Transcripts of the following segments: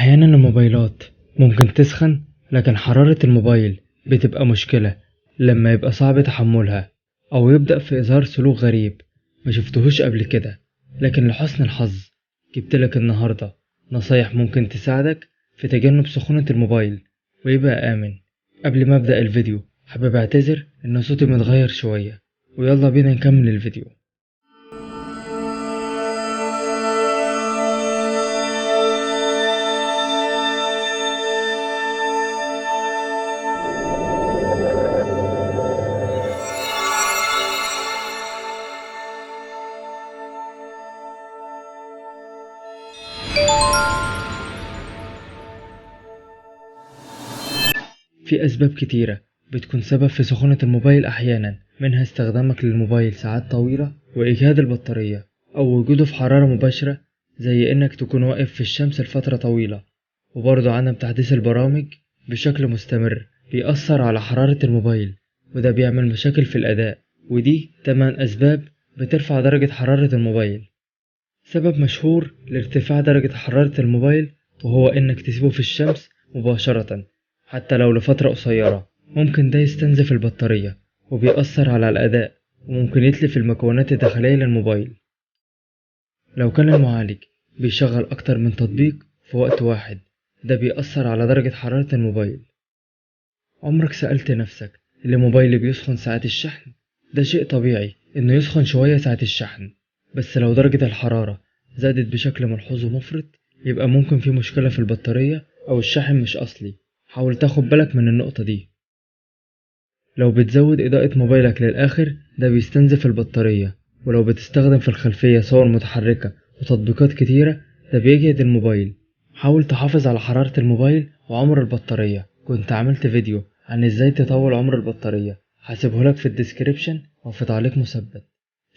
أحيانا الموبايلات ممكن تسخن، لكن حرارة الموبايل بتبقى مشكلة لما يبقى صعب تحملها أو يبدأ في إظهار سلوك غريب ما شفتهوش قبل كده. لكن لحسن الحظ جبتلك النهاردة نصايح ممكن تساعدك في تجنب سخونة الموبايل ويبقى آمن. قبل ما أبدأ الفيديو حابب أعتذر إن صوتي متغير شوية، ويلا بينا نكمل الفيديو. في أسباب كتيرة بتكون سبب في سخونة الموبايل أحيانا، منها استخدامك للموبايل ساعات طويلة وإجهاد البطارية، أو وجوده في حرارة مباشرة زي إنك تكون واقف في الشمس لفترة طويلة، وبرضه عدم تحديث البرامج بشكل مستمر بيأثر على حرارة الموبايل وده بيعمل مشاكل في الأداء. ودي 8 أسباب بترفع درجة حرارة الموبايل. سبب مشهور لارتفاع درجة حرارة الموبايل وهو إنك تسيبه في الشمس مباشرة حتى لو لفترة قصيرة، ممكن ده يستنزف البطارية وبيأثر على الأداء وممكن يتلف المكونات الداخلية للموبايل. لو كان المعالج بيشغل أكتر من تطبيق في وقت واحد ده بيأثر على درجة حرارة الموبايل. عمرك سألت نفسك اللي موبايلي بيسخن ساعة الشحن؟ ده شيء طبيعي إنه يسخن شوية ساعة الشحن، بس لو درجة الحرارة زادت بشكل ملحوظ ومفرط يبقى ممكن في مشكلة في البطارية أو الشاحن مش أصلي. حاول تاخد بالك من النقطة دي. لو بتزود إضاءة موبايلك للآخر ده بيستنزف البطارية، ولو بتستخدم في الخلفية صور متحركة وتطبيقات كتيرة ده بيجهد الموبايل. حاول تحافظ على حرارة الموبايل وعمر البطارية. كنت عملت فيديو عن ازاي تطول عمر البطارية، هسيبهولك في ال description أو في تعليق مثبت.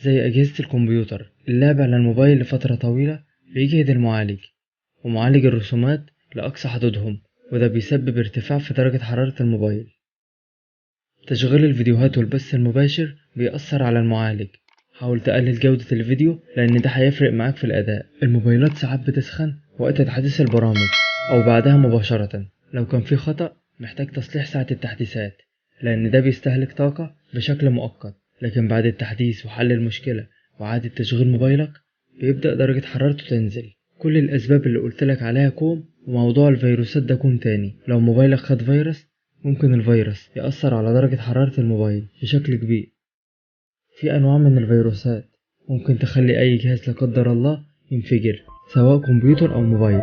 زي أجهزة الكمبيوتر، اللعب على الموبايل لفترة طويلة بيجهد المعالج ومعالج الرسومات لأقصى حدودهم، وده بيسبب ارتفاع في درجة حرارة الموبايل. تشغيل الفيديوهات والبث المباشر بيأثر على المعالج. حاول تقلل جودة الفيديو لأن ده هيفرق معاك في الأداء. الموبايلات ساعات بتسخن وقت تحديث البرامج أو بعدها مباشرة. لو كان في خطأ محتاج تصليح ساعة التحديثات لأن ده بيستهلك طاقة بشكل مؤقت، لكن بعد التحديث وحل المشكلة وإعادة تشغيل موبايلك بيبدأ درجة حرارته تنزل. كل الأسباب اللي قلتلك عليها كوم، وموضوع الفيروسات ده كوم تاني. لو موبايلك خد فيروس ممكن الفيروس يأثر على درجة حرارة الموبايل بشكل كبير. في أنواع من الفيروسات ممكن تخلي أي جهاز لا قدر الله ينفجر، سواء كمبيوتر أو موبايل.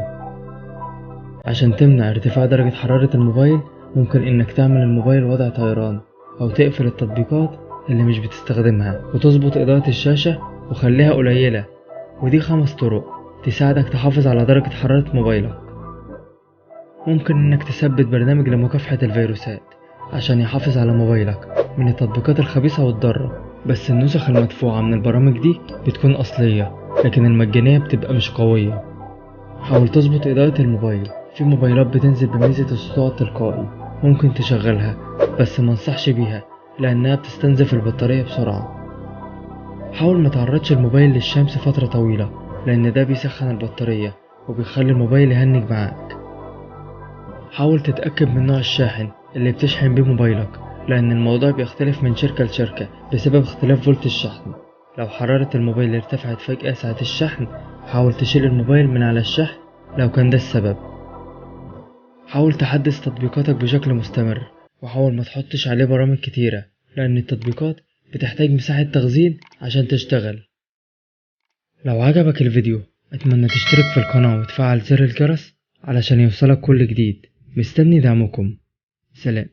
عشان تمنع ارتفاع درجة حرارة الموبايل ممكن إنك تعمل الموبايل وضع طيران أو تقفل التطبيقات اللي مش بتستخدمها وتظبط إضاءة الشاشة وخليها قليلة. ودي 5 طرق تساعدك تحافظ على درجة حرارة موبايلك. ممكن إنك تثبت برنامج لمكافحة الفيروسات عشان يحافظ على موبايلك من التطبيقات الخبيثة والضارة، بس النسخ المدفوعة من البرامج دي بتكون أصلية لكن المجانية بتبقى مش قوية. حاول تظبط إضاءة الموبايل. في موبايلات بتنزل بميزة السطوع التلقائي ممكن تشغلها، بس منصحش بيها لأنها بتستنزف البطارية بسرعة. حاول ما تعرضش الموبايل للشمس فترة طويلة لأن ده بيسخن البطارية وبيخلي الموبايل يهنج معاك. حاول تتأكد من نوع الشاحن اللي بتشحن بيه موبايلك لأن الموضوع بيختلف من شركة لشركة بسبب اختلاف فولت الشحن. لو حرارة الموبايل ارتفعت فجأة ساعة الشحن حاول تشيل الموبايل من على الشحن لو كان ده السبب. حاول تحدث تطبيقاتك بشكل مستمر، وحاول ما تحطش عليه برامج كتيرة لأن التطبيقات بتحتاج مساحة تخزين عشان تشتغل. لو عجبك الفيديو أتمنى تشترك في القناة وتفعل زر الجرس علشان يوصلك كل جديد. مستني دعمكم. سلام.